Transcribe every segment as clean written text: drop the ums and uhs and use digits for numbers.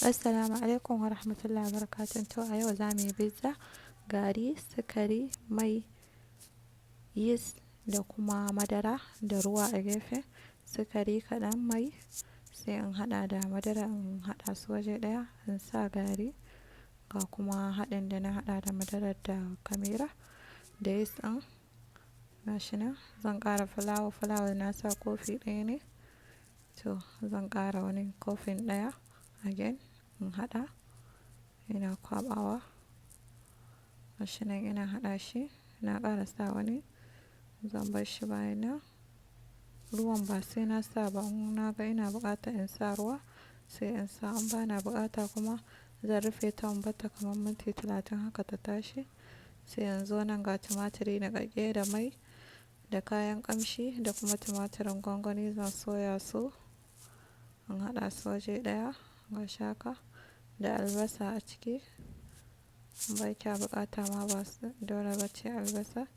Assalamu alaikum wa rahmatullahi wa barakatuh. To a yau za mu yi pizza, gari, sukari, mai, yeast da kuma madara da ruwa a gefe. Sukari kaɗan, mai, sai in haɗa da madara, in haɗa su waje ɗaya, in sa gari ga kuma haɗin da na haɗa da madarar da kamira da yeast ɗin. Gashi nan zan ƙara fulawa, fulawa na sa kofi ɗaya ne. To zan ƙara wani kofin ɗaya again in haɗa. Ina kwaɓawa. Gashi nan ina haɗa shi, ina ƙara sa wani. Zan bar shi bayan nan. Ruwan ba sai na sa ba, in na ga ina buƙata in sa ruwa sai in sa. In ba na buƙata kuma zan rufe ta in barta kamar minti 30 haka ta tashi. Sai in zo nan ga tumaturi niƙaƙƙe da mai da kayan ƙamshi da kuma tumaturin gwangwani, zan soya su. In haɗa su waje ɗaya, gashi haka, da albasa a ciki. In ba kya buƙata ma ba dole ba ce albasa.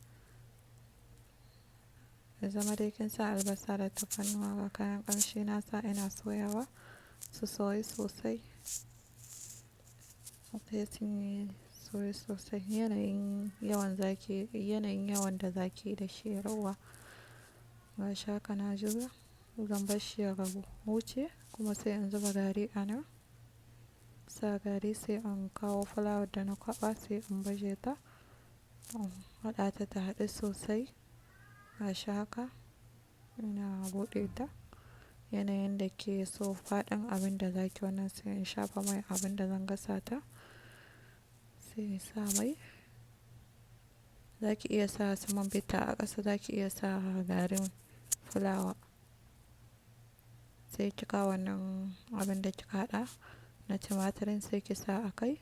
Ya zama dai kin sa albasa da tafarnuwa, ga kayan ƙamshi na sa ina soyawa su soyu sosai. Sai sun yi soyu sosai. Yanayin yawan zaki, yanayin yawan da zaki da shi 'yar uwa. Gashi haka na juya, zan bar shi ya ragu huce kuma sai in zuba gari a nan. Sa gari sai in kawo fulawar da na kwaɓa sai in baje ta. In haɗa ta ta haɗu sosai. Gashi haka ina buɗe ta. Yanayin da ke so faɗin abin da zaki wannan sai in shafa mai abin da zan gasa ta. Sai in sa mai. Zaki iya sa semovita a ƙasa, zaki iya sa garin fulawa. Sai ki kawo wannan abin da kika haɗa na tumaturin sai ki sa a kai.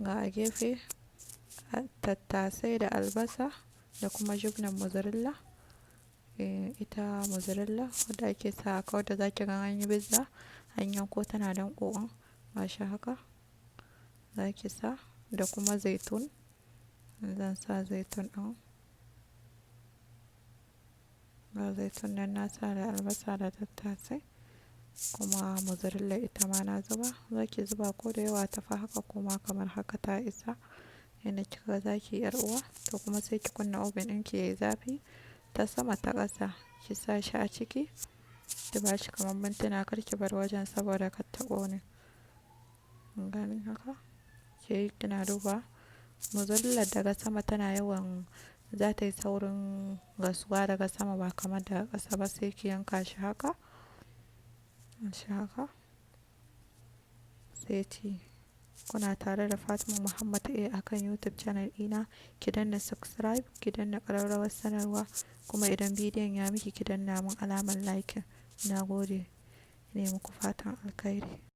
Ga a gefe tattasai da albasa da kuma jubnan mozzarella. Eh, ita mozzarella wadda ake sa a kai wadda zaki ga anyi pizza an yanko tana danƙo. Gashi haka zaki sa da kuma zaitun. Zan sa zaitun ɗin. Ga zaitun nan na sa da albasa da tattasai kuma mozzarella ita ma na zuba. Zaki zuba ko da yawa tafi haka kuma kamar haka ta isa. Yanda kika ga zaki yi 'yar uwa, to kuma sai ki kunna oven ɗinki yayi zafi ta sama ta ƙasa. Ki sa shi a ciki, ki bashi kamar mintuna, kar ki bar wajen saboda kar ta ƙone. Gani haka? Ki yi kina duba mozzarella daga sama tana yawan za ta yi saurin gasuwa daga sama ba kamar daga ƙasa ba, sai ki yanka shi haka. Shi haka. Sai ci. Kuna tare da Fatima Muhammad A akan YouTube channel ɗina. Ki danna subscribe, ki danna ƙararrawar sanarwa, kuma idan bidiyon ya miki, ki danna mun alamar like. Na gode. Ina muku fatan alkhairi.